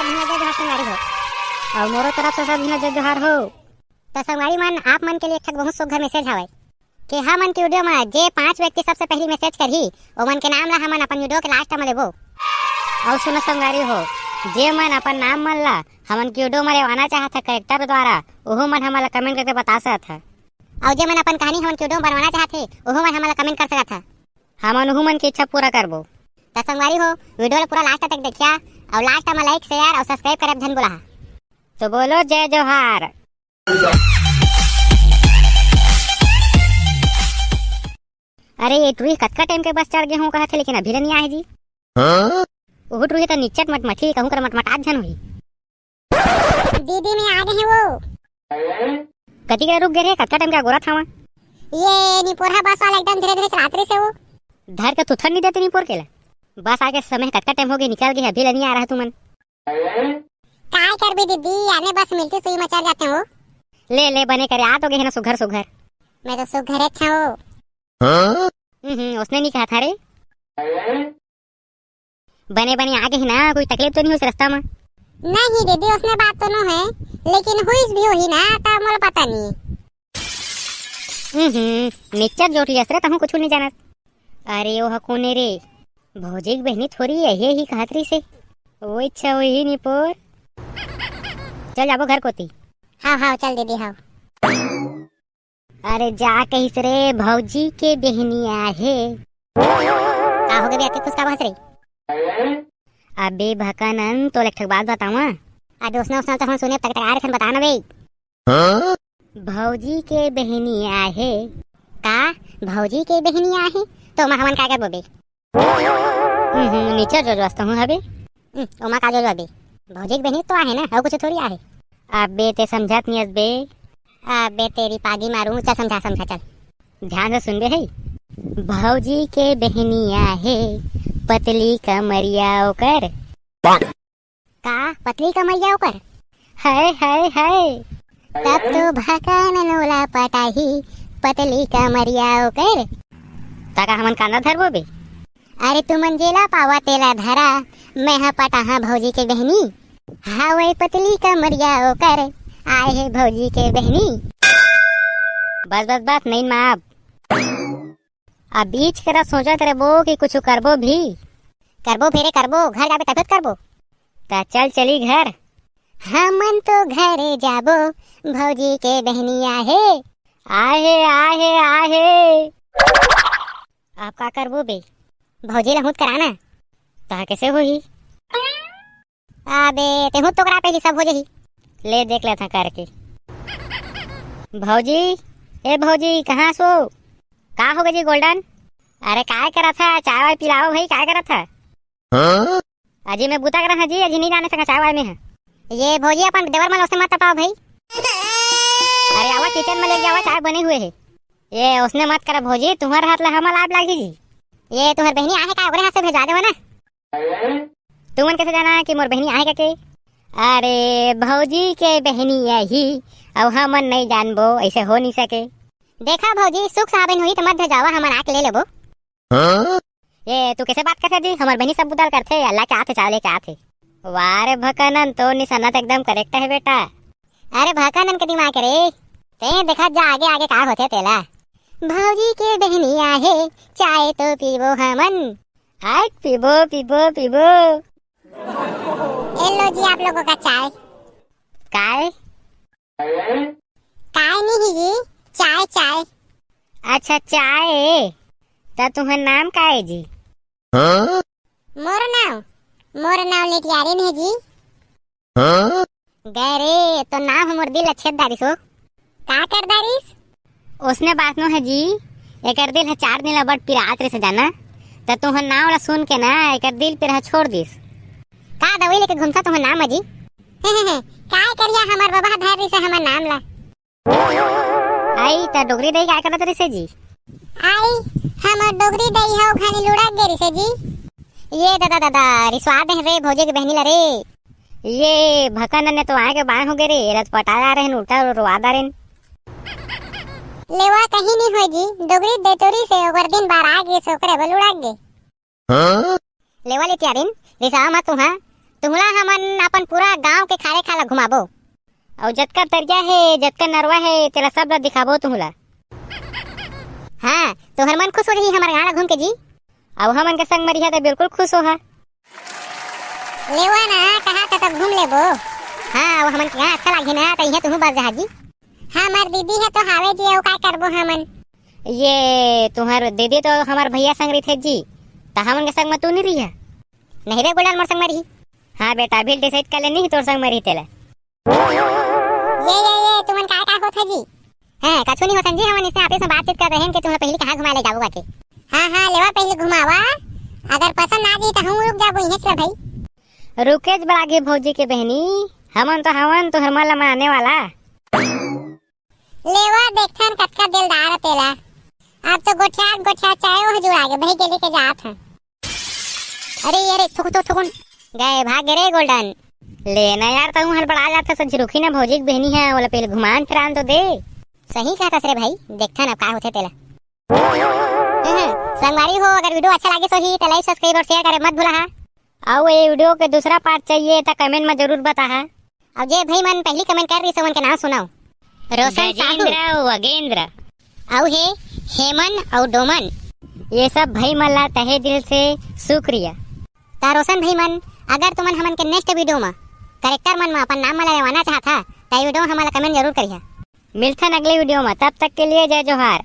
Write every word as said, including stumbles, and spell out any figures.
सब झन ला जय जोहार संगवारी हो। अउ मोरो तरफ से सब झन ला जय जोहार हो। त संगवारी मन, आप मन के लिए एक ठक बहुत सुघर message हवय कि हमन के video म जे पांच व्यक्ति सबसे पहिली message करही, ओमन के नाम ला हमन अपन video के last म लेबो। अउ सुनो संगवारी हो, जे मन अपन नाम मन ला हमन के video म लेवाना चाहत हे character द्वारा, ओहू मन हमन ला comment करके बता सकत हे। अउ जे मन अपन कहानी हमन के video म बनवाना चाहत हे, ओहू मन हमन ला comment कर सकत हे। हमन उहू मन के इच्छा पूरा करबो। त संगवारी हो, video ला पूरा last तक देखिया, अउ last म like, share अउ subscribe करे झन भुलाहा। तो बोलो जय जोहार। अरे, ये टुरी कतका time के बस चढ़ गे हूँ कहत हे, लेकिन अभी ले नइ आए जी। हाँ? ओहू टुरी तो निच्चट मटमटी, कहूँ कर मटमटात झन होही। दीदी, मैं आ गई हूँ। कति के रुक गे रे, कतका time के अगोरत हवा? ये निपोरहा बस वाला एकदम धीरे धीरे चलात रहिस हे वो। धर के थुथन नइ देते निपोर के ला। बस आके समय कतका time हो गे, निकल गे, अभी ले नइ आ रहा तुमन। काय करबे दीदी, आने बस मिलती सुई में चढ़ जाते हो। ले ले, बने करे, आ तो गे हे ना सुघर सुघर। मैं तो सुघर अच्छा हूँ। हाँ? हम्म, उसने नइ कहा था रे। बने बने आ गे हे ना, कोई तकलीफ तो नइ होइस रस्ता म? नहीं दीदी, उसने बात तो नो है, लेकिन हुईस भी होही ना, त मोला पता नइ हे। हम्म, निच्चट जोट लियस रे, तहूँ कुछु नइ जानत। अरे, ओह कोने रे? भौजी के बहिनी थोरी, यही ही कहत रहिस हे। ओ अच्छा, वही निपोर। चल जाबो घर कोती। हाँ, हाँ, चल दीदी, हाँ। अरे जा कहिस रे, भौजी के बहिनी आहे। का हो गे बे, अतके खुसकाबे हस रे? अबे भकनन, तोला एक ठक बात बतावं। अबे उसना उसना तो हम सुने, तक तक आ रे खन बता ना बे। हाँ? भौजी के बहिनी आहे। का? भौजी के बहिनी आहे? तो ओमा हमन का करबो बे? हम्म, हम्म, निच्चट जोजवास तहूँ हबे। हम्म, ओमा का जोजवाबे? भौजी के बहिनी तो आहे ना, अउ कुछु थोरी आहे। अबे ते समझत नइ हस बे। अबे तेरी पागी मारूं, चल समझा, समझा, चल। ध्यान से सुनबे हे। भौजी के बहिनी आहे, पतली कमरिया ओकर। का पतली कमरिया ओकर? हाय, हाय, हाय। तब तो भकनन ओला पटाही, पतली कमरिया ओकर। त का हमन कांदा धरबो बे? अरे तुमन जेला पावा तेला धरा, मैं ह पटाहा भौजी के बहिनी। हावय पतली कमरिया ओकर, आए हे भौजी के बहिनी। बस, बस, बस, नइ माप। अब बीच करा सोचत रहिबो कि कुछु करबो भी। करबो फेरे करबो, घर जाबे तभे तो करबो। त चल चली घर। हमन तो घरे जाबो, भौजी के बहिनी आहे। आहे, आहे, आहे। अब का करबो बे? भौजी ला हुत करा ना। त कइसे होही? अबे, तेहू तो करा पहिली, सब हो जाही। ले देख लेथन करके। भौजी, ए भौजी, कहाँ हस वो? का हो गे जी गोल्डन? अरे काय करत हा? चाय वाय पिलाओ भाई, काय करत हा? हाँ? अजी मैं बूता करत हा जी, अजी नइ जाने संग चाय वाय में हा। ये भौजी अपन देवर मन ओसने मत तपाओ भाई। अरे आवा किचन में लेके आवा, चाय बने हुए हे। ये ओसने मत करा भौजी, तुम्हर हाथ ला हमला लाभ लागही जी। ये तुम्हर बहिनी आहे का, ओकरे हाथ से भेजवा देवा ना। तुमन कइसे जाना कि मोर बहिनी आहे कहिके? अरे, भौजी के बहिनी आही, अउ हमन नइ जानबो, अइसे हो नइ सके। देखा भौजी, सुख साबिन होही त मत भेजावा, हमन आके ले लेबो। हाँ? ए, तू कइसे बात करथे जी? हमर बहिनी सब बुता ल करथे, अल्लाह के आथे, चाव लेके आथे। वाह रे भकनन, तोर निसाना त एकदम correct हे बेटा। अरे भकनन के दिमाग रे, तें देखत जा आगे आगे का होथे तेला। भौजी के बहिनी आहे, चाय तो पीबो हमन। आय पीबो, पीबो, पीबो। ए लो जी आप लोगों का चाय। काय? काय नहीं जी, चाय, चाय। अच्छा, चाय। त तुहर नाम का हे जी? हाँ? मोर नाम, मोर नाम लिटियारिन हे जी। हाँ? गे रे, तो नाम ह मोर दिल ला छेद डारिस हो। का कर डारिस? ओसने बात नो हे जी, एकर दिल ह चार दिन ला बड़ पिरात रहिस जाना, त तुहर नाम ला सुन के ना एकर दिल पिरा ह छोड़ दिस। का दवाई लेके घूमथा तुहर नाम म जी? हे, हे, हे, काय करिया हमर बबा धर रहिस हमर नाम ला। आई, त डोकरी दई काय करत रहिस जी? आई, हमर डोकरी दई ह घानी लुढ़क गे रहिस जी। ये ददा, ददा, रिसवा दे रे भौजी के बहिनी ला रे। ये भकनन तो आय के बाय हो गे रे, एला तो पटाया रहेन, उल्टा रोवा डारेन। लेवा कहीं नहीं होय जी, डोकरी दई तोर से ओकर दिन बार आ गे, से ओकरे बर लुढ़क गे। हाँ? लेवा लिटियारिन, रिसा मत तुहा। तुहला हमन अपन पूरा गांव के खारे खार ला घुमाबो। अउ जतका तरिया हे, जतका नरवा हे, तेला सब ला दिखाबो तुहला। हाँ, तोहर मन खुश हो जाही हमर गांव ला घूम के जी। अउ हमन के संग म रिहा त बिल्कुल खुश होहा। लेवा ना, कहा त, त घूम लेबो। हाँ, अउ हमन के गांव अच्छा लागही ना, त इहे तुहू बस जहा जी। हमर दीदी हे तो हावे जी, अउ का करबो हमन। ये तुहर दीदी तो हमर भैया संग रहिथे जी, त हमन के संग म तू नहीं रहिया। नहीं रे गोल्डन, मोर संग म रही। हाँ बेटा, अभी डिसाइड कर ले नहीं तोर संग म रही तेला। ये, ये, ये, तुमन का, का होत हे जी? हाँ, कछु नहीं होत हे जी, हमन इसने आपस में बातचीत कर रहे हैं कि तुमन पहली कहाँ घुमाए ले जाबो करके। हाँ, हाँ, लेवा पहली घुमावा, अगर पसंद आ जाई त हम रुक जाबो इहें से भाई। रुकेच बड़ा गे भौजी के बहनी, हमन तो हवन तोहर मन ला माने वाला। लेवा देखथन कतका दिलदार तेला। अब तो गोठियात गोठियात चाहे ओह जुड़ा गे, भाई गेली के जात हे। अरे, अरे, थुक, थुक, थुकुन। गए, भाग गे रे गोल्डन। ले ना यार, तहूँ हड़बड़ा जात हस, रुखी ना भौजी के बहनी हे, ओला पहले घुमान फिरान तो दे। सही कहत हस रे भाई, देखथन अब का होथे तेला। हम्म, संगवारी हो, अगर video अच्छा लागिस होही त like, subscribe और share करे मत भूला हा। अउ ये video के दूसरा part चाहिए त comment में जरूर बताहा। अउ जे भाई मन पहली comment कर रही से, उनके नाम सुनाओ। रोशन साहू। गजेंद्र, वगेंद्र। अउ हे हेमन अउ डोमन। ये सब भाई मन ला तहे दिल से शुक्रिया। ता रोशन भाई मन, अगर तुमन हमन के next video में character मन में अपन नाम मन ला लेवाना चाहत हा, ता ये video में हमन ला comment जरूर करिहा। मिलथन अगले video में, तब तक के लिए जय जोहार।